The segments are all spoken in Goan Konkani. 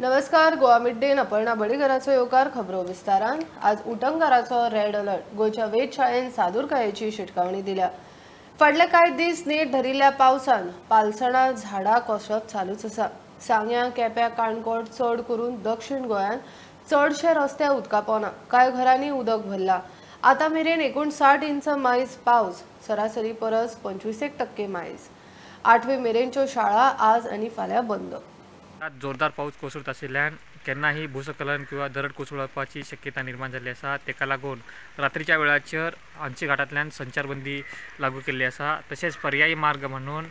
नमस्कार, गोवा मिड डेन अपर्णा बडीकराचो येवकार. खबरो विस्तारान. आज उटंगाराचो रेड अलर्ट. गोंयच्या वेधशाळेन सादूरकायेची शिटकावणी दिल्या. फाटले कांय दीस नेट धरिल्ल्या पावसान पालसणां झाडां कोसळप चालूच आसा. सांग्या, केप्यां, काणकोण, चड करून दक्षिण गोंयांत चडशे रस्ते उदका पोना. कांय घरांनी उदक भरला. आतां मेरेन 59 इंच मायज पावस, सरासरी परस 25% मायज. 8वी मेरेनच्यो शाळा आज आनी फाल्यां बंद. जोरदार पाऊस कोसळत आशिल्ल्यान केन्नाही भूस्खलन किंवा दरड कोसळपाची शक्यता निर्माण जाल्ली आसा. ताका लागून रात्रीच्या वेळाचेर आमची घाटांतल्यान संचारबंदी लागू केल्ली आसा. तशेंच पर्यायी मार्ग म्हणून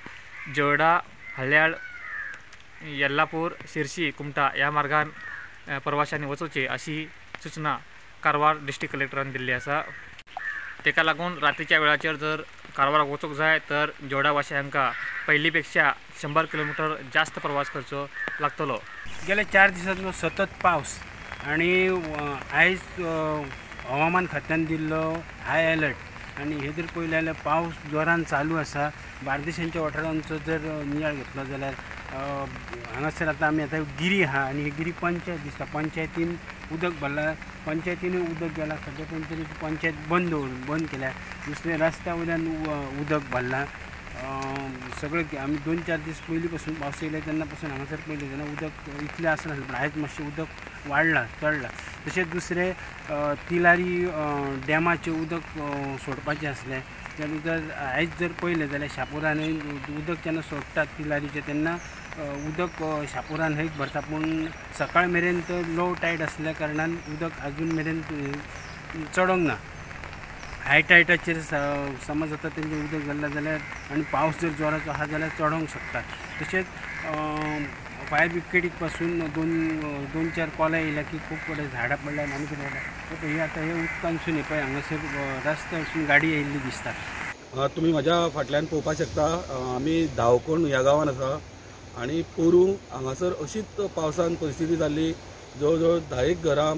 जोर्डा, हल्याळ, येल्लापूर, शिरशी, कुमटा ह्या मार्गान प्रवाशांनी वचोवचे अशी सूचना कारवार डिस्ट्रिक्ट कलेक्टरान दिल्ली आसा. ताका लागून रात्रीच्या वेळाचेर जर कारवाराक वचूंक जाय तर जोर्डा वाशांका पहिली पेक्षा 100 किलोमीटर जास्त प्रवास करचो लागतलो. गेल्या 4 दिसांतलो सतत पावस आणि आयज हवामान खात्यान दिल्लो हाय अलर्ट आनी हे जर पळयलें जाल्यार पावस जोरान चालू आसा. बार्देशांच्या वाठारांचो जर नियाळ घेतलो जाल्यार हांगासर आतां आमी आतां गिरी आहा आनी ही गिरी पंचायत दिसता. पंचायतीन उदक भरला, पंचायतीनूय उदक गेलां. सद्या तेंच्यांनी पंचायत बंद केल्या. दुसरें रस्त्या वयल्यान उदक भरलां. सगळें आमी 2-4 दीस पयलीं पासून पावस येयले तेन्ना पासून हांगासर पयलें तेन्ना उदक इतलें आसनासलें, पूण आयज मातशें उदक वाडलां, चडलां. तशेंच दुसरें तिलारी डॅमाचें उदक सोडपाचें आसलें तेन्ना उदक आयज जर पळयलें जाल्यार शापोरा न्हंय उदक जेन्ना सोडटात तिलारीचें तेन्ना उदक शापोरा न्हंयक भरता, पूण सकाळ मेरेन तर लो टायड आसल्या कारणान उदक आजून मेरेन चडोंक ना. हाय टायटाचेर समज आतां तेंचें उदक जाल्लें जाल्यार आनी पावस जर जोराचो आहा जाल्यार चडोंक शकता. तशेंच फायर ब्रिगेडीक पासून 2-4 कॉलां येयल्या की खूब कडेन झाडां पडल्या आनी कितें जालें. हे आतां हे उदकांतसून पळय हांगासर रस्त्यारसून गाडी येयल्ली दिसता. तुमी म्हाज्या फाटल्यान पळोवपाक शकता, आमी धांवकोण ह्या गांवान आसा आनी पोरूं हांगासर अशीच पावसान परिस्थिती जाल्ली. जवळ जवळ 10 घरां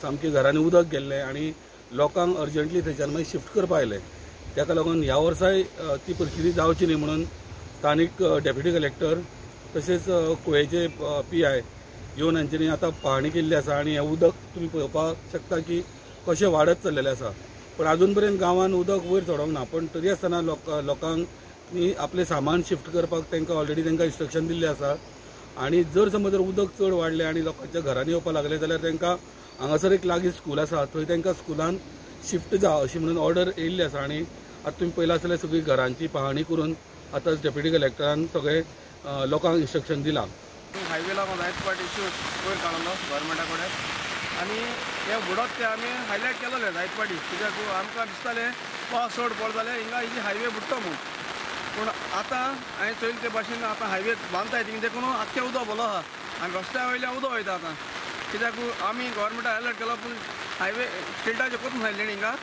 सामकी घरांनी उदक गेल्लें आनी लोकांक अर्जंटली थंयच्यान मागीर शिफ्ट करपा आयले. ताका लागून ह्या वर्साय ती परिस्थिती जावची न्ही म्हणून स्थानीक डेप्युटी कलेक्टर तशेंच कुळेचे PI येवन हांच्यांनी आतां पाहणी केल्ली आसा आनी हें उदक तुमी पळोवपाक शकता की कशें वाडत चल्लेलें आसा. पण आजून पर्यंत गांवांत उदक वयर चडोंक ना, पण तरी आसतना लोकांक आपलें सामान शिफ्ट करपाक तांकां ऑलरेडी तांकां इन्स्ट्रक्शन दिल्लें आसा. आनी जर समज जर उदक चड वाडलें आनी लोकांच्या घरांनी येवपाक लागलें जाल्यार तांकां हांगासर एक लागीं स्कूल आसा थंय तांकां स्कुलान शिफ्ट जा अशी म्हणून ऑर्डर येयल्ली आसा. आनी आतां तुमी पळयलां आसतलें सगळी घरांची पाहणी करून आतांच डेप्युटी कलेक्टरान सगळे लोकांक इन्स्ट्रक्शन दिलां. हायवे लागून जायत पाट इश्यू वयर काडलो गव्हर्मेंटा कडेन आनी हे बुडत ते आमी हायलायट केलेले जायत पाटी, कित्याक आमकां दिसतालें पावस चड पडलो जाल्यार हिंगा ही हायवे बुडटा म्हूण. पूण आतां हांवें चोयलें ते भाशेन आतां हायवे बांदताय थिंग देखून आख्खें उदक भरलो आहा आनी रस्त्या वयल्यान उदक वयता आतां, कित्याक आमी गव्हर्मेंटाक अलर्ट केलो. पूण हायवे स्टिल्टाचे कोतून सांगलें हिंगा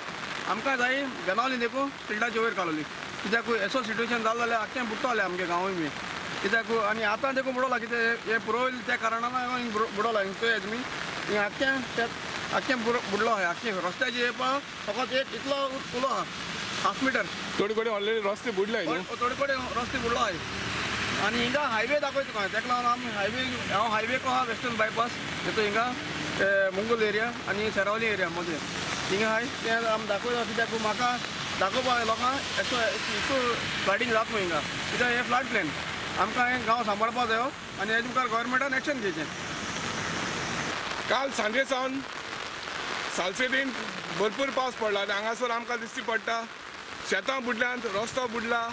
आमकां जाय बेनावली देखून स्टिल्टाचे वयर काडली, कित्याक असो सिट्युएशन जालें जाल्यार आख्खें बुडटलें आमगे गांवूय बी. कित्याक आनी आतां देखून बुडोला, कितें हें पुरवलें त्या कारणान बुडोला. हिंग चोयात तुमी हिंग आख्खें आख्खें बुडलो आहा, आख्खें रस्त्याचेर येवपाक फकत एक इतलो उलो आहा, हाफ मिटर. थोडे कडेन ऑलरेडी रस्ते बुडले, थोडे कडेन रस्ते बुडलो आहा आनी हिंगा हायवे दाखय तुका. तेका लागून आमी हायवे, हांव हायवे को आहा वेस्टर्न बायपास हेतू हिंगा मुंगल एरिया आनी सेरावली एरिया मदें हिंगा हाय तें आमी दाखयता, कित्याक म्हाका दाखोवपाक लोकांक असो इतू फ्लडिंग जाता न्हू हिंगा, कित्याक हें फ्लड प्लेन आमकां हें गांव सांबाळपाक जायो आनी हेजे मुखार गव्हर्मेंटान एक्शन घेवचें. काल सांजे सावन सालसेदीन भरपूर पावस पडला आनी हांगासर आमकां दिश्टी पडटा शेतां बुडल्यांत, रस्तो बुडला,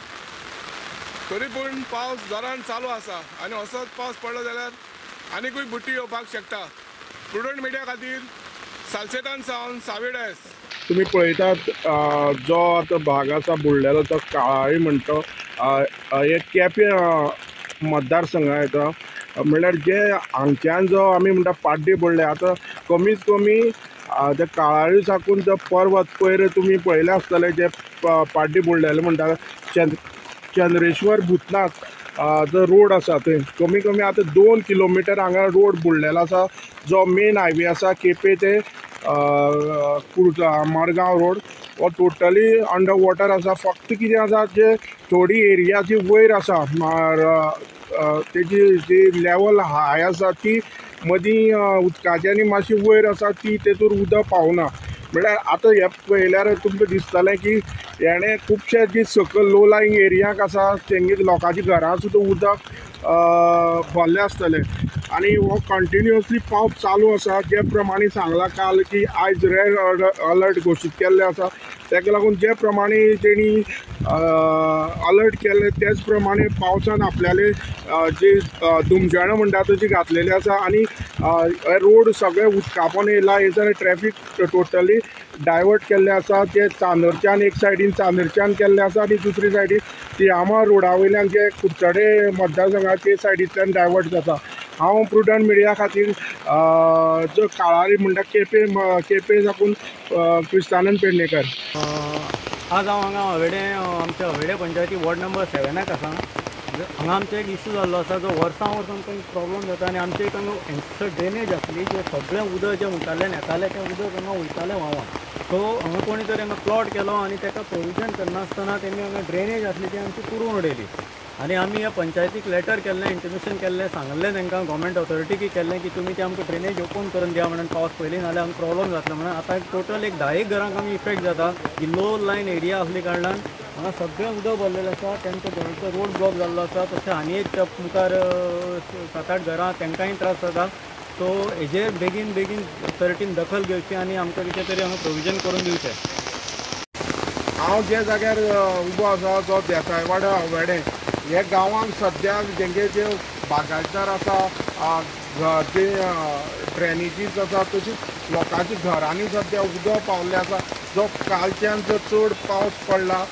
तरी पूण पावस जोरान चालू आसा आनी असोच पावस पडलो जाल्यार आनीकूय बुट्टी येवपाक शकता. प्रुडंट मिडिया खातीर सालसेतान सावन सावेडेस. तुमी पळयतात जो आतां भाग आसा बुडलेलो तो काळाळी म्हणटा, हे केपें मतदारसंघा येता. म्हणल्यार जे हांगच्यान जो आमी म्हणटा पाड्डे बुडले, आतां कमीत कमी ते काळाळी साकून जो पर्वत पयर तुमी पळयलें आसतलें जे पाड्डे बुडलेले म्हणटा चंद्रेश्वर भूतनाथ जो रोड आसा थंय कमी कमी आतां 2 किलोमिटर हांगा रोड बुडलेलो आसा. जो मेन हायवे आसा केपें ते मडगांव रोड हो टोटली अंडर वॉटर आसा. फक्त कितें आसा जे थोडी एरिया जी वयर आसा तेजी जी लेवल हाय आसा ती मदीं उदकाची आनी मातशी वयर आसा ती तेतूर उदक पावना. म्हळ्यार आतां हें पळयल्यार तुमकां दिसतलें की हेणें खुबशे जी सकयल लो लायींग एरियाक आसा तेंगे लोकांच्या घरां सुद्दां उदक भरलें आसतलें आनी हो कंटिन्युअसली पावस चालू आसा. जे प्रमाणे सांगलां काल की आयज रेड अलर्ट घोशीत केल्ले आसा ताका लागून जे प्रमाणे तेणी अलर्ट केल्ले तेच प्रमाणे पावसान आपल्याले जी धुमशेणां म्हणटा तशी घातलेली आसा आनी रोड सगळे उदकापोन येयला. हेच्यान ट्रॅफीक टोटली डायवर्ट केल्ले आसा. ते चांदरच्यान एक सायडीन चांदरच्यान केल्ले आसा आनी दुसरी सायडीन तियामा रोडा वयल्यान जे कुडचडे मतदारसंघा ते सायडींतल्यान डायवर्ट जाता. हांव प्रुडंट मिडिया खातीर जो काळारी म्हणटा केपें केपें साकून क्रिस्तानंद पेडणेकर. आज हांव हांगा हवेडे आमच्या हवेडे पंचायती वॉर्ड नंबर 7 आसा. हांगा आमचो एक इशू जाल्लो आसा जो वर्सां वर्सां आमकां प्रॉब्लम जाता आनी आमचे एक हांगा हांगसर ड्रेनेज आसली जे सगळें उदक जें मुखारल्यान येतालें तें उदक हांगा वयतालें व्हांवन. सो हांगा कोणी तरी हांगा प्लॉट केलो आनी ताका प्रोविजन करनासतना तेमी हांगा ड्रेनेज आसली ती आमची पुरोवन उडयली आनी आमी ह्या पंचायतीक लेटर केल्लें, इंटिमेशन केल्लें, सांगल्लें तांकां गव्हर्मेंट ऑथॉरिटीक केल्लें की तुमी ते आमकां ड्रेनेज ओपन करून दिया म्हणून पावस पयलीं नाल्यार आमकां प्रॉब्लम जातलो म्हणून. आतां टोटल एक 10 घरांक आमी इफेक्ट जाता. ही लो लायन एरिया आसली कारणान हांगा सगळें उदक भरलेलें आसा, तांचो घराचो रोड ब्लॉक जाल्लो आसा. तशें आनी एक मुखार 7-8 घरां तांकांय त्रास जाता. सो हेजेर बेगीन बेगीन ऑथॉरिटीन दखल घेवची आनी आमकां कितें तरी हांगा प्रोविजन करून दिवचें. हांव ज्या जाग्यार उबो आसा जो देसायवाडो हवेडे हे गांवांत सद्याक जेंगे जे बागायतदार आसा जे ड्रेनेजीस आसा तशीच लोकांच्या घरांनी सद्या उदक पावल्लें आसा. जो कालच्यान जो चड पावस पडला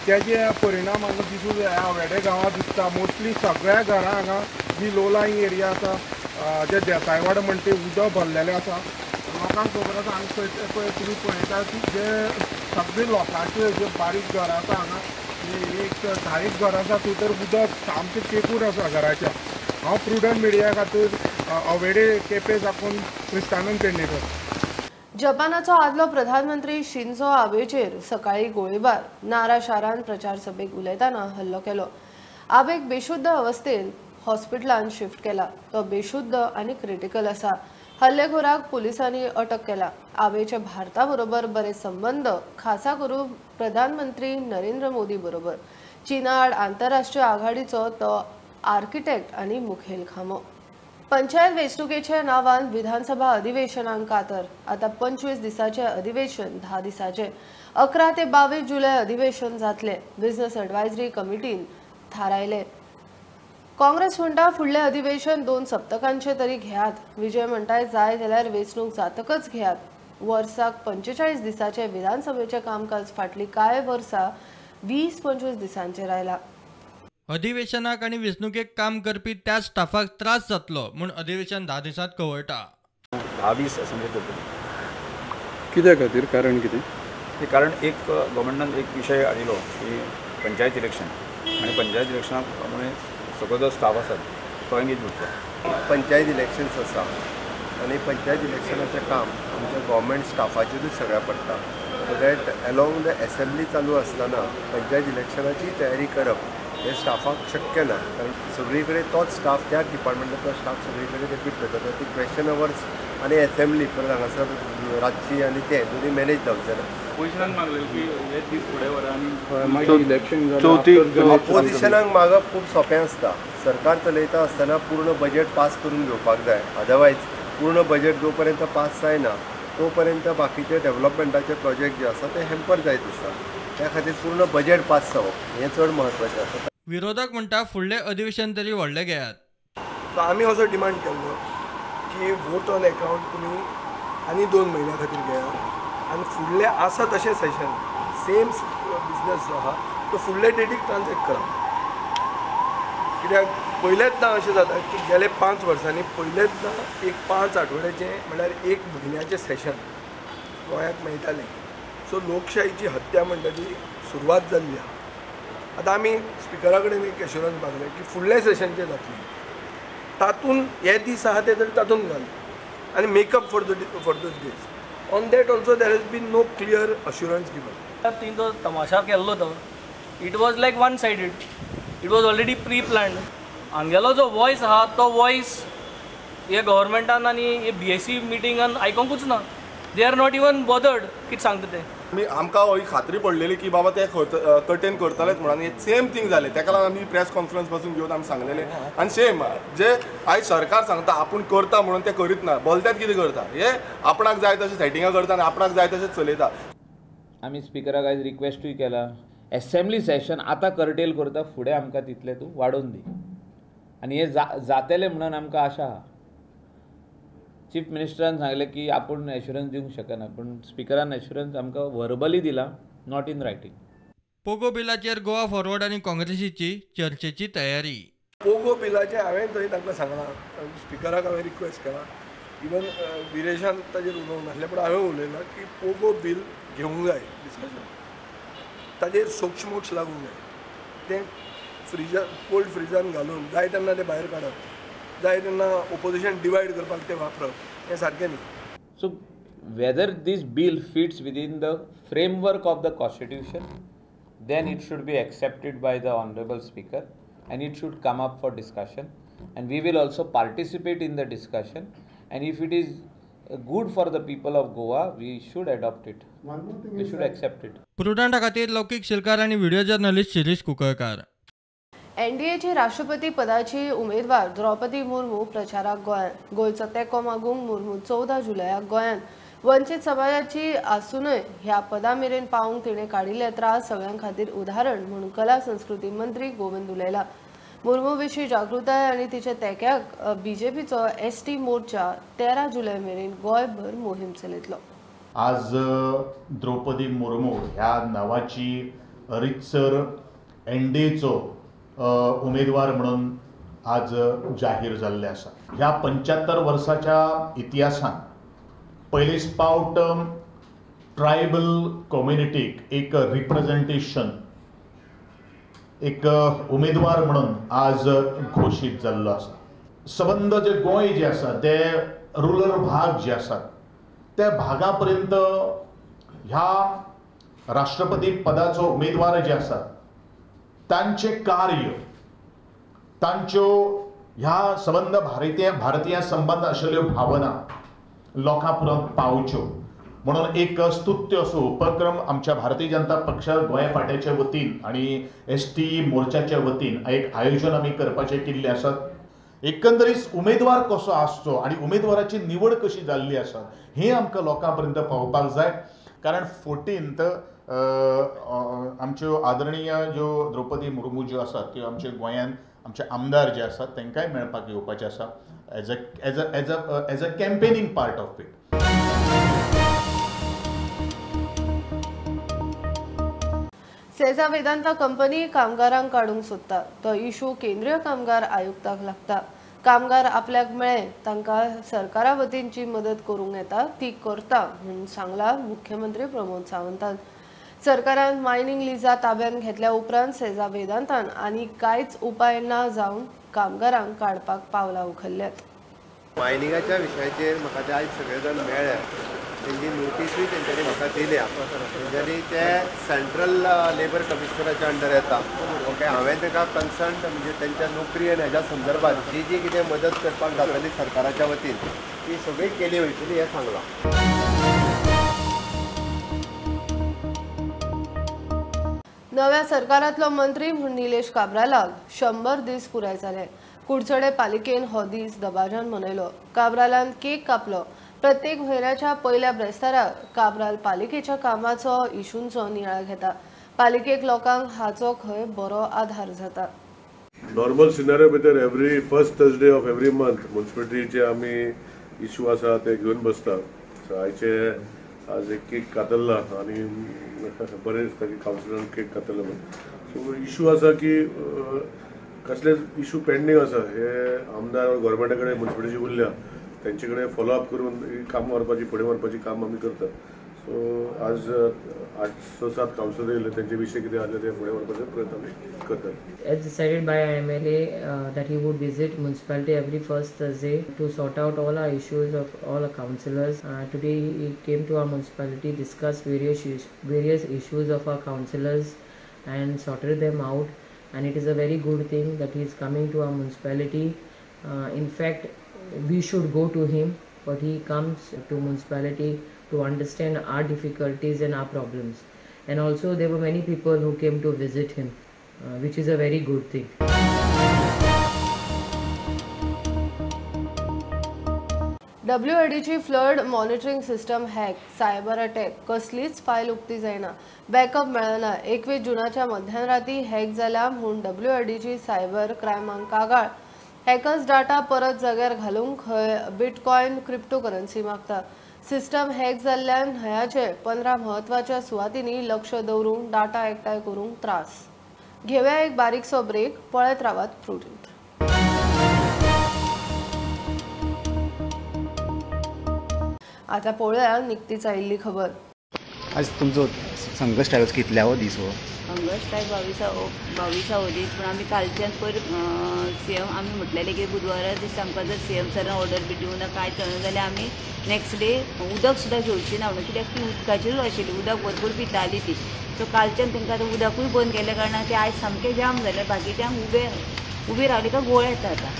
तेजे परिणाम हांगा दिसून हवेडे गांवांत दिसता. मोस्टली सगळ्या घरां हांगा जी लो लायींग एरिया आसा जे देसायवाडो म्हणटा ते उदक भरलेलें आसा. लोकांक खबर आसा हांगा पळय तुमी पळयता की जे सगळे लोकांचे जे बारीक घरां आसा हांगा एक 10 घरां आसा थंय तर उदक सामकें तेंकून आसा घराच्या. हांव प्रुडंट मिडिया खातीर अवेडे केपें साकून क्रिस्तानंद पेडणेकर. जपानाचो आदलो प्रधानमंत्री शिंजो आबेचेर सकाळी गोळीबार. नारा शारांत प्रचार सभेक उलयतना हल्लो केलो. आबेक बेशुद्ध अवस्थेत हॉस्पिटलांत शिफ्ट केला. तो बेशुद्ध आनी क्रिटिकल आसा. हल्लेखोराक पुलिसांनी अटक केला. आबेचे भारता बरोबर बरे संबंध, खासा करून प्रधानमंत्री नरेंद्र मोदी बरोबर. चीना आड आंतरराष्ट्रीय आघाडीचो तो आर्किटेक्ट आनी मुखेल खांबो. पंचायत वेंचणुकेच्या नावान विधानसभा अधिवेशनांक कातर. आता 25 दिसाचे अधिवेशन 10 दिसाचे 11 ते 22 जुलय अधिवेशन जातले. बिझनेस एडवायजरी कमिटीन थारायले. काँग्रेस म्हणटा फुडलें अधिवेशन 2 सप्तकांचे तरी घेयात. विजय म्हणटाय जाय जाल्यार वेंचणूक जातकच घेयात. वर्साक 45 दिसाचे विधानसभेचें कामकाज फाटली कांय वर्सां 20-25 दिसांचेर आयला. अधिवेशनाक आनी वेंचणुकेक काम करपी त्याच स्टाफाक त्रास जातलो म्हूण अधिवेशन 10 दिसांत कवळटा. 10-20 असेंब्ली जातली. कित्या खातीर? कारण कितें? कारण एक गव्हर्मेंटान एक विशय हाडिल्लो की पंचायत इलेक्शन आनी पंचायत इलेक्शनाक सगळो जो स्टाफ आसा तो एंगेज उरता. पंचायत इलेक्शन्स आसा आनी पंचायत इलेक्शनाचें काम आमच्या गव्हर्मेंट स्टाफाचेरूच सगळें पडटा. So that along the assembly चालू आसतना पंचायत इलेक्शनाची तयारी करप हें स्टाफाक शक्य ना, कारण सगळी कडेन तोच स्टाफ त्याच डिपार्टमेंटाचो स्टाफ सगळी कडेन रिपीट करता. ती क्वेश्चन अवर्स आनी एसेंब्ली परत हांगासर रातची आनी ते दोनूय मॅनेज जावचें ना. ऑपोजिशनान मागलें की हे दीस फुडें व्हरा आनी इलेक्शन ऑपोजिशनाक मागप खूब सोंपें आसता. सरकार चलयता आसतना पूर्ण बजेट पास करून घेवपाक जाय. अदरवायज पूर्ण बजेट जो पर्यंत पास जायना तो पर्यंत बाकीचे डेव्हलपमेंटाचे प्रोजेक्ट जे आसा ते हॅम्पर जायत आसता. त्या खातीर पूर्ण बजेट पास जावप हें चड म्हत्वाचें आसा. विरोधक म्हणटा फुडलें अधिवेशन तरी व्हडलें घेयात. आमी असो डिमांड केल्लो की वोट ऑन अकाउंट तुमी आनी 2 म्हयन्या खातीर घेयात आनी फुडलें आसा तशें सेशन सेम बिजनस जो आहा तो फुडले डेटीक ट्रान्झॅक्ट करा. कित्याक पयलेंच ना अशें जाता की गेले 5 वर्सांनी पयलेंच ना एक 5 आठवड्याचें म्हणल्यार 1 म्हयन्याचें सेशन गोंयाक मेळटालें. सो लोकशाहीची हत्या म्हणटा ती सुरवात जाल्ली आहा. आतां आमी स्पिकरा कडेन एक एश्युरन्स मागलें की फुडलें सेशन जें जातलें तातूंत हे दीस आहा ते तरी तातूंत घाल आनी makeup for the for those days. On that also there has been no clear assurance given. तिन तो तमाशा केल्लो तो it was like one sided, it was already pre planned. आमगेलो जो वॉयस आहा तो वॉयस हे गव्हर्मेंटान आनी हे बीएसी मिटिंगान आयकोंकूच ना. They are not even bothered कितें सांगता तें. आमी आमकां ही खात्री पडलेली की बाबा ते कर्टेन करतलेच म्हणून आनी सेम थींग जालें. तेका लागून आमी प्रेस कॉन्फरन्स पासून घेवन आमी सांगलेलें आनी सेम जे आयज सरकार सांगता आपूण करता म्हणून ते करीत ना, बोलतात कितें करता, हे आपणाक जाय तशें सेटिंगां करता आनी आपणाक जाय तशें चलयता. आमी स्पिकराक आयज रिक्वेस्टूय केला, एसेंब्ली सेशन आतां कर्टेल करता, फुडें आमकां तितलें तूं वाडोवन दी आनी हें जातलें म्हणून आमकां आशा आहा. चीफ मिनिस्टरान सांगलें की आपूण एश्युरन्स दिवंक शकना, पूण स्पिकरान एश्युरन्स आमकां वर्बली दिला, not in writing. Pogo बिलाचेर गोवा फॉरवर्ड आनी काँग्रेसीची चर्चेची तयारी. पोगो बिलाचें हांवें थंय तांकां सांगलां, स्पिकराक हांवें रिक्वेस्ट केला, इवन विरेशान ताजेर उलोवंक नासलें पूण हांवें उलयलां की पोगो बील घेवंक जाय डिस्कशन, ताजेर सोक्षमोक्ष लागूंक जाय, तें फ्रिजा कोल्ड फ्रिजान घालून जाय तेन्ना तें भायर काडप, जाय तेन्ना ओपोजिशन डिवायड करपाक तें वापरप हें सारकें न्ही. So whether this bill fits within the framework of the constitution, then it should be accepted by the honourable speaker and it should come up for discussion and we will also participate in the discussion and if it is good for the people of Goa, we should adopt it. We should accept it. प्रुडंटा खातीर लौकीक शिलकार आनी व्हिडिओ जर्नलिस्ट शिरीष कुंकळकार. एनडीएची राष्ट्रपती पदाची उमेदवार द्रौपदी मुर्मू प्रचाराक गोंयांत. गोंयचो तेंको मागूंक मुर्मू 14 जुलयाक गोंयांत वंचीत समाजाची आसूनय ह्या पदा मेरेन पावूंक तिणें काडिल्ले त्रास सगळ्यां खातीर उदाहरण म्हूण कला संस्कृती मंत्री गोविंद उलयला. मुर्मू विशीं जागृताय आनी तिच्या तेंक्याक बीजेपीचो एसटी मोर्चा 13 जुलय मेरेन गोंयभर मोहीम चलयतलो. आज द्रौपदी मुर्मू ह्या नांवाची रितसर एनडीएचो उमेदवार म्हणून आज जाहीर जाल्ले आसा. ह्या 75 वर्साच्या इतिहासांत पयलेच पावट ट्रायबल कम्युनिटीक एक रिप्रेजेंटेशन, एक उमेदवार म्हणून आज घोशीत जाल्लो आसा. सबंद जे गोंय जे आसा ते रुरल भाग जे आसात त्या भागा पर्यंत ह्या राष्ट्रपती पदाचो उमेदवार जे आसा तांचे कार्य, तांच्यो ह्या सबंद भारतीय संबंद आशिल्ल्यो भावना लोकां पर्यंत पावच्यो म्हणून एक स्तुत्य असो उपक्रम आमच्या भारतीय जनता पक्ष गोंय फांट्याच्या वतीन आनी एस टी मोर्चाच्या वतीन एक आयोजन आमी करपाचें केल्लें आसात. एकंदरीत उमेदवार कसो आसचो आनी उमेदवाराची निवड कशी जाल्ली आसा हें आमकां लोकां पर्यंत पावोवपाक जाय. कारण 14th आमच्यो आदरणीय ज्यो द्रौपदी मुर्मू ज्यो आसात त्यो आमच्या गोंयांत आमचे आमदार जे आसात तांकांय मेळपाक येवपाचें आसा as a as a as a as a campaigning part of it. Sesa Vedanta company कामगारांक काडूंक सोदता तो इशू केंद्रीय कामगार आयुक्ताक लागता. कामगार आपल्याक मेळ्ळे तांकां सरकारा वतीन जी मदत करूंक येता ती करता म्हूण सांगला मुख्यमंत्री प्रमोद सावंतान. सरकारान मायनिंग लिजा ताब्यात घेतल्या उपरांत सेझा वेदांतान आनी कांयच उपाय ना जावन कामगारांक काडपाक पावलां उखल्ल्यात. मायनिंगाच्या विशयाचेर म्हाका ते आयज सगळे जाण मेळ्ळे, तेंची नोटीसूय तेंच्यांनी म्हाका दिल्या. तेंच्यांनी ते सेंट्रल लेबर कमिशनराच्या अंडर येता. ओके, हांवें ताका कन्सर्न म्हणजे तेंच्या नोकरी आनी हेज्या संदर्भात जी जी कितें मदत करपाक जातली सरकाराच्या वतीन ती सगळी केली वयतली हें सांगलां. नव्या सरकारांतलो मंत्री म्हूण निलेश काब्रालाक 100 दीस पुराय जाले. कुडचडे पालिकेन हो दीस दबाज्यान मनयलो. काब्रालान केक कापलो. प्रत्येक म्हयन्याच्या पयल्या ब्रेस्ताराक काब्राल पालिकेच्या कामाचो इशूंचो नियाळ घेता. पालिकेक लोकांक हाचो खंय बरो आधार जाता. नॉर्मल सिनारियो भितर every first Thursday of every month म्युनिसिपालिटीचे आमी इशू आसा ते घेवन बसता. सो आयचे आज एक केक कातरला आनी बरें दिसता की कावन्सिलरान केक कातरला म्हणून. सो इशू आसा की कसलेच इशू पेंडींग आसा हे आमदार गव्हर्मेंटा कडेन म्युनिसिपालिटीची उरल्या तेंचे कडेन फॉलोअप करून काम व्हरपाची फुडें व्हरपाची काम आमी करतात. सो आज 807 कावन्सिलर येयले तेंचे विशय कितें आसले ते फुडें व्हरपाचो प्रयत्न आमी करतात. As decided by MLA that he would visit municipality every first Thursday to sort out all our issues of all our councillors. Today he came to our municipality, discussed various issues of our councillors and sorted them out. And it is a very good thing that he is coming to our municipality. In fact, we should go to him, but he comes to municipality to understand our difficulties and our problems. And also there were many people who came to visit him, which is a very good thing. WADची flood monitoring system hack, cyber attack, कसलीच फायल उक्ती जायना, बॅकअप मेळना. 21 जूनाच्या मध्यानराती हॅक जाला म्हूण WADची सायबर क्रायमांक कागाळ. हॅकर्स डाटा परत जाग्यार घालूंक खंय बिटकॉयन क्रिप्टोकरन्सी मागता. सिस्टम हॅक जाल्ल्यान न्हंयाचे 15 म्हत्वाच्या सुवातींनी लक्ष दवरूंक डाटा एकठांय करूंक त्रास. घेवया एक बारीकसो ब्रेक, पळयत रावात प्रुडंट. आता पळोवया निकतीच आयिल्ली खबर. आज तुमचो संघर्श स्ट्रायक कितल्यावो दीस हो? संघर्श स्ट्रायक 22वो दीस. पूण आमी कालच्यान पयर सीएम आमी म्हटलेले की बुधवारा दीस आमकां जर सीएम सरान ऑर्डर बी दिवना कांय चलना जाल्यार आमी नेक्स्ट डे उदक सुद्दां घेवची ना म्हणून, कित्याक ती उदकाचेरूच आशिल्ली, उदक भरपूर पिताली ती. सो कालच्यान तांकां आतां उदकूय बंद केल्ल्या कारणान ते आयज सामकें जाम जालें. बाकीच्यांक उबे रावले काय गोळ येता. आतां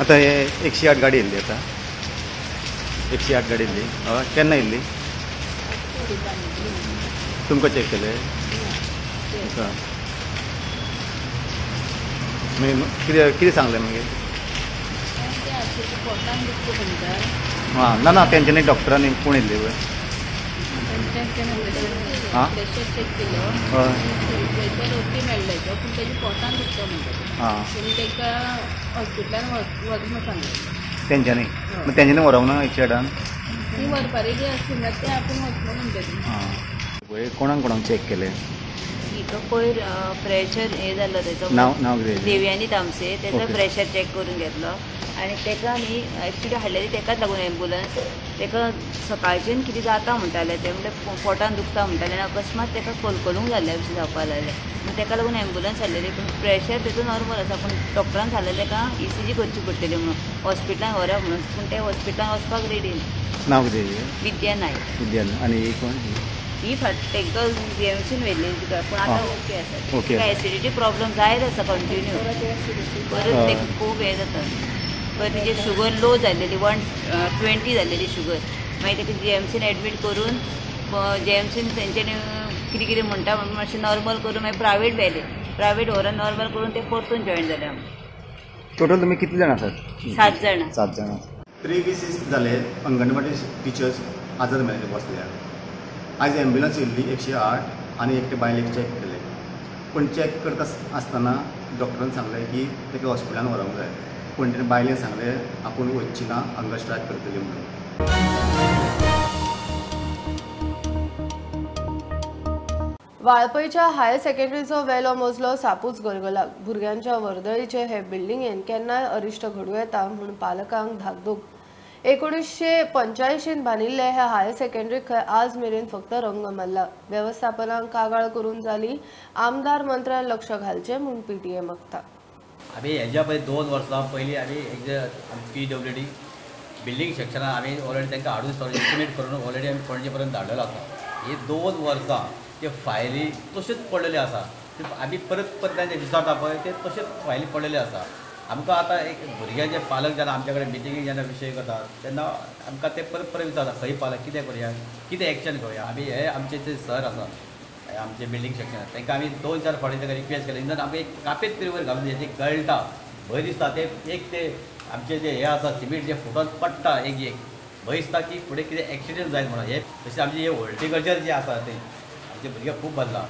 आतां हे 108 गाडी येयल्ली, आतां 108 गाडी येयल्ली. हय, केन्ना येयल्ली? तुमकां चॅक केलें? मागीर कितें कितें सांगलें मागीर? आं, ना ना, तेंच्यांनी डॉक्टरांनी कोण येयल्ले पळय? आं, हय, आं, तेंच्यांनी मग तेंच्यांनी व्हरोंक ना 108? आं, पळय कोणाक कोणाक चॅक केलें? हिका पयर प्रेशर हे जाल्लो तेचो, नांव कितें? देवयानी तामसे, तेचो प्रेशर चॅक करून घेतलो. आनी तेका न्ही एक्चुली हाडलेली तेकाच लागून एम्बुलन्स. तेका सकाळच्यान कितें जाता म्हणटालें तें, म्हणल्यार पोटान दुखता म्हणटालें आनी अकस्मात तेका कलकलूंक जाल्ल्या भशेन जावपाक लागलें. मागीर तेका लागून एम्बुलन्स हाडलेली. पूण प्रेशर तेचो नॉर्मल आसा, पूण डॉक्टरान सांगलें तेका ECG करची पडटली म्हणून, हॉस्पिटलान व्हरप म्हणून. पूण ते हॉस्पिटलान वचपाक रेडी ना. नांव कितें? विद्या नायक. विद्या. आनी कोण ही फाट तांकां GMCन व्हेल्ली तिका, पूण आतां ओके आसा. तिका एसिडिटी प्रॉब्लम जायत आसा कंटिन्यू, परत ताका खूब हें जाता. परत तिची शुगर लो जाल्लेली, 120 जाल्लेली शुगर. मागीर ताका GMCन एडमीट करून GMCन तेंच्यांनी कितें कितें म्हणटा म्हणून मातशें नॉर्मल करून मागीर प्रायवेट व्हेलें. प्रायवेट व्हरून नॉर्मल करून ते परतून जॉयन जाले. आमी टोटल तुमी कितले जाण आसात? 7 जाणां. 7 जाणां. 23 दीस जाले अंगणवाडी टिचर्स आझाद मैदानाचेर बसल्या. आयज एम्ब्युलन्स येयल्ली 108 आनी एकटे बायलेक चॅक केलें, पूण चॅक करता आसतना डॉक्टरान सांगलें की ताका हॉस्पिटलान व्हरोंक जाय, पूण तेणें बायलेन सांगलें आपूण वचची ना, हंगर स्ट्रायक करतली म्हणून. वाळपयच्या हायर सेकंडरीचो वेलो मजलो सापूच गलगलाक. भुरग्यांच्या वर्दळीचे हे बिल्डिंगेन केन्नाय अरिश्ट घडूं येता म्हूण पालकांक धाकधूक. 1985 बांदिल्ले हे हायर सेकंडरीक खंय आज मेरेन फक्त रंग मारला. वेवस्थापनाक कागाळ करून जाली, आमदार मंत्र्यान लक्ष घालचें म्हूण PTA मागता. आमी हेज्या पयलीं 2 वर्सां पयलीं आमी एक PWD building सेक्शनान आमी ऑलरेडी तांकां हाडून सगळें एस्टिमेट करून ऑलरेडी आमी पणजे पर्यंत धाडलेलो आसा. ही 2 वर्सां ते फायली तश्योच पडलेल्यो आसा. ते आमी परत परत तांचे विचारता पळय, ते तश्योच फायली पडलेल्यो आसा. आमकां आतां एक भुरग्यांचे पालक जेन्ना आमच्या कडेन मिटिंगेक जेन्ना विशय करता तेन्ना आमकां ते परत परत विचारता खंय पालक कितें करुया, कितें एक्शन घेवया. आमी हे आमचे जे सर आसा आमचे बिल्डींग सेक्शनान तांकां आमी 2-4 फावटी तांकां रिक्वेस्ट केलें. इवन आमकां एक कापेत तरी वयर घालून दिया, गळटा भंय दिसता. ते एक ते आमचे जे हे आसा सिमेंट जे फुटोन पडटा एक एक भंय दिसता की फुडें कितें एक्सिडंट जायत म्हणून. हे तशें आमचें हे हॉर्टिकल्चर जें आसा तें आमचे भुरगे खूब बदला,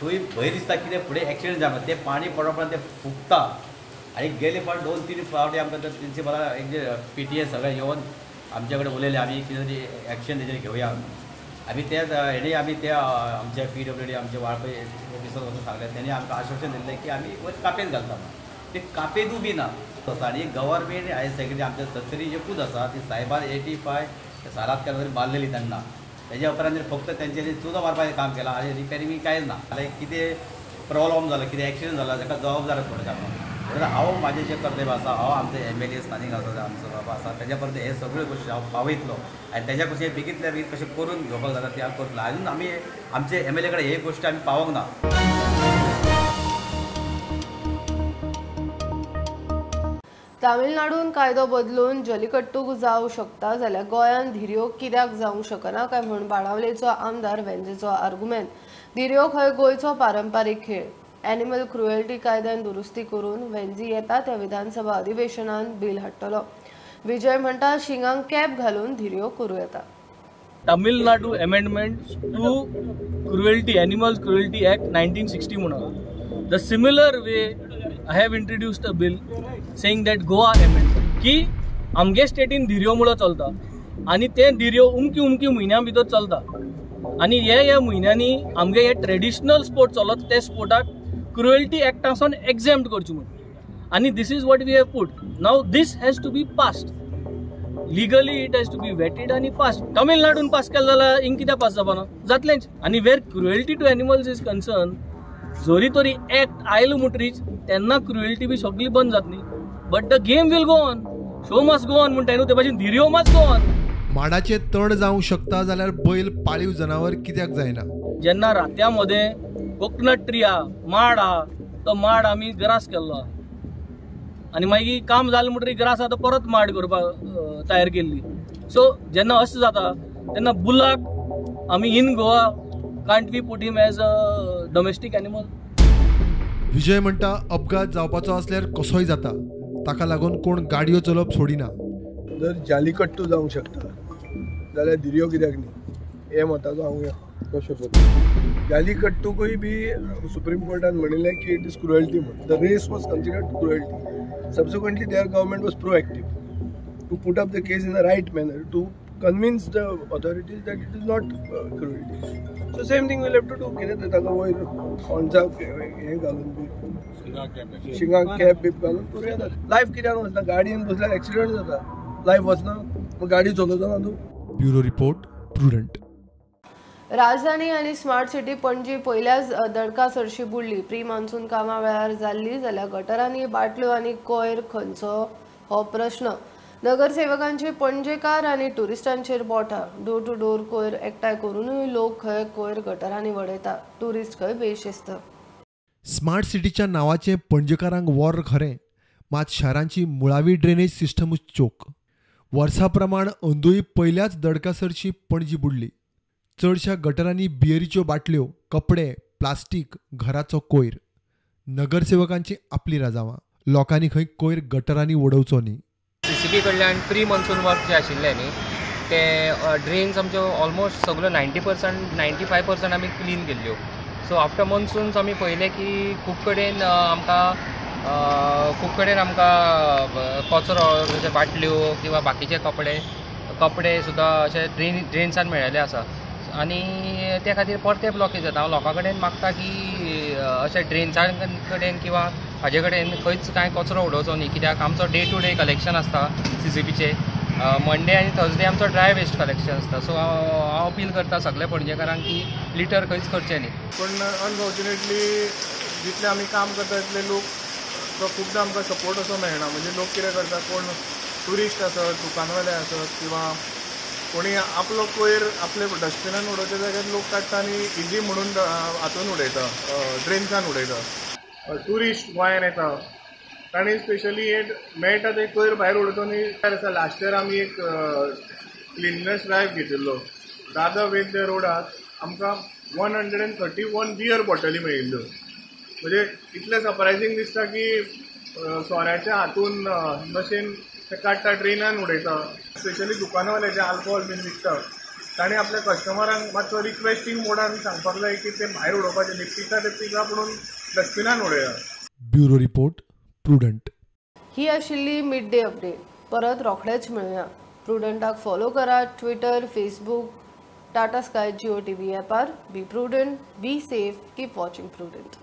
थंय भंय दिसता कितें फुडें एक्सिडंट जाय म्हणून. तें पाणी पडप तें फुगता. आनी गेले फावट 2-3 फावटी आमकां तर प्रिंसिपला एक जे PTA सगळे येवन आमचे कडेन उलयले आमी कितें तरी एक्शन तेजेर घेवया. आमी ते हेणी आमी ते आमच्या PWD आमचे वाळपय ऑफिसर वचून सांगलें, तेणी आमकां आश्वासन दिल्लें की आमी वयर कापेत घालता म्हणून. ते कापेतूय बी ना. आनी गव्हर्मेंट हायर सेकंडरी आमच्या सत्तरी एकूच आसा ती सायबान 85 सारात तरी बांदलेली तेन्ना. तेज्या उपरांत फक्त तेंच्यांनी चुनो मारपाचें काम केलां आनी रिपेरींग कांयच ना. जाल्यार कितें प्रॉब्लम जालो, कितें एक्सिडंट जाला ताका जबाबदार कोण जाता म्हणून हांव म्हाजें जें कर्तव्य आसा, हांव आमचो MLA स्थानीक आसा आमचो बाबा आसा तेज्या पर्यंत हे सगळ्यो गोश्टी हांव पावयतलो आनी तेज्या कशें बेगींतल्या बेगीन कशें करून घेवपाक जाता तें हांव करतलो. आजून आमी आमचे MLA कडेन हे गोश्टी आमी पावोंक ना. तामिळनाडून कायदो बदलून जलिकट्टूक जावं शकता जाल्यार गोंयांत धिरयो कित्याक जावंक शकना काय म्हूण बाणावलेचो आमदार वेंझीचो आर्गुमेंत. धिरयो खंय गोंयचो पारंपारीक खेळ. ॲनिमल क्रुएल्टी कायद्यान दुरुस्ती करून वेंझी येता त्या विधानसभा अधिवेशनान बील हाडटलो. विजय म्हणटा शिंगांक कॅप घालून धिरयो करूं येता. Tamil Nadu amendment to cruelty animal cruelty act 1960 म्हणून the similar way I have introduced a bill saying that Goa amendment की आमगे स्टेटीन धिरयो मुळो चलता आनी ते धिरयो उमकी उमकी म्हयन्या भितर चलता आनी हे ह्या म्हयन्यांनी आमगे हे ट्रेडिशनल स्पोर्ट चलत ते स्पोर्टाक क्रुएल्टी एक्टासून एक्झेम्प्ट करचें म्हूण आनी this is what we have put. Now this has to be passed legally, it has to be vetted आनी पास. तमिळनाडून पास केलें जाल्यार हिंग कित्याक पास जावपाना, जातलेंच. आनी where cruelty to animals is concern जरी तरी एक्ट आयलो म्हणटरीच तेन्ना क्रुएल्टी बी सगळी बंद जातली, but the game will go on, show must go on म्हणटा न्हू, ते भाशेन धिरयो मस्ट गो ऑन. माडाचे तण जावंक शकता जाल्यार बैल पाळीव जनावर कित्याक जायना? जेन्ना रात्या मदें कोकनट ट्री आहा, माड आहा, तो माड आमी ग्रास केल्लो आहा आनी मागीर काम जालें म्हणटरीर ग्रास आतां परत माड करपाक तयार केल्ली. सो जेन्ना अशें जाता तेन्ना बुलाक आमी in Goa can't we put him as a domestic animal? Vijay म्हणटा अपघात जावपाचो आसल्यार कसोय जाता, ताका लागून कोण गाडयो चलोवप सोडिना. जर जालीकट्टू जावंक शकता जाल्यार धिरयो कित्याक न्ही हे मताचो हांव कशें पळयता. जालीकट्टूकूय बी सुप्रीम कोर्टान म्हणिल्लें की it is cruelty म्हूण. The race was considered cruelty. Subsequently their government was proactive to put up the case in the right manner to convince the authorities that it is not cruelty. So same thing we'll have to do. कितें तें ताका वयर खोणसाक हें घालून बी शिंगाक कॅप बीप घालून करूं येता. लायफ कित्याक वचना, गाडयेन बसल्यार एक्सिडंट जाता, लायफ वचना, मग गाडी चलोवचो ना तूं. Bureau report, Prudent. राजधानी आनी स्मार्ट सिटी पणजी पयल्याच दडका सरशी बुडली. प्री मान्सून कामां वेळार जाल्ली जाल्यार गटरांनी बाटल्यो आनी कोयर खंयचो हो प्रश्न. नगरसेवकांची पणजेकार आनी ट्युरिस्टांचेर बोटां. डोर टू डोर कोयर एकठांय करूनय लोक खंय कोयर गटरांनी वडयता. ट्युरिस्ट खंय बेशिस्त. स्मार्ट सिटीच्या नांवाचें पणजेकारांक वॉर खरें, मात शारांची मुळावी ड्रेनेज सिस्टमूच चोक. वर्सा प्रमाण अंदूय पयल्याच दडका सरशी पणजी बुडली. चडशा गटरांनी बियरीच्यो बाटल्यो, कपडे, प्लास्टीक, घराचो कोयर. नगरसेवकांची आपली राजावां. लोकांनी खंय कोयर गटरांनी वडोवचो न्ही. सीसीबी कडल्यान प्री मॉन्सून वर्क जे आशिल्लें न्ही ते ड्रेन्स आमच्यो ऑलमोस्ट सगळ्यो 90% 95% आमी क्लीन केल्ल्यो. सो आफ्टर मॉन्सून्स आमी पळयलें की खूब कडेन आमकां कचरो जशे बाटल्यो किंवा बाकीचे कपडे सुद्दां अशे ड्रेन्सान मेळिल्ले आसा आनी त्या खातीर परते ब्लॉकेज जाता. हांव लोकां कडेन मागता की अशे ड्रेन्सां कडेन किंवा हाजे कडेन खंयच कांय कचरो उडोवचो न्ही, कित्याक आमचो डे टू डे कलेक्शन आसता सीसीबीचे. मंडे आनी थर्सडे आमचो ड्राय वेस्ट कलेक्शन आसता. सो हांव अपील करता सगल्या पणजेकारांक की लिटर खंयच करचें न्ही. पूण अनफॉर्च्युनेटली जितले आमी काम करता तितले लोक तो खुबदां आमकां सपोर्ट असो मेळना. म्हणजे लोक कितें करता, कोण ट्युरिस्ट आसत, दुकानवाले आसत किंवा कोणी आपलो कोयर आपले डस्टबिनान उडोवच्या जाग्यार लोक काडटा आनी इजी म्हणून हातून उडयता, ड्रेन्सान उडयता. ट्युरिस्ट गोंयान येता तांणी स्पेशली हे मेळटा ते कोयर भायर उडोवचो न्ही. आसा लास्ट इयर आमी एक क्लिननेस ड्रायव्ह घेतिल्लो. दादर वैद्य रोडार आमकां 131 बियर बॉटली मेळिल्ल्यो. म्हणजे इतलें सरप्रायझींग दिसता की सोऱ्याच्या हातून नशेन ते काडटा, ड्रेनान उडयता. स्पेशली दुकानावाले जे आल्कोहोल बीन विकता ताणें आपल्या कस्टमरांक मातसो रिक्वेस्टींग मोडान सांगपाक जाय की ते भायर उडोवपाचें न्ही, पिता ते पिता पुणून डस्टबिनान उडया. Bureau report, Prudent. ही आशिल्ली मिड डे अपडेट. परत रोखडेच मेळुया. प्रुडंटाक फॉलो करा Twitter, Facebook, Tata Sky, Jio TV ॲपार. Be prudent, be safe, keep watching Prudent.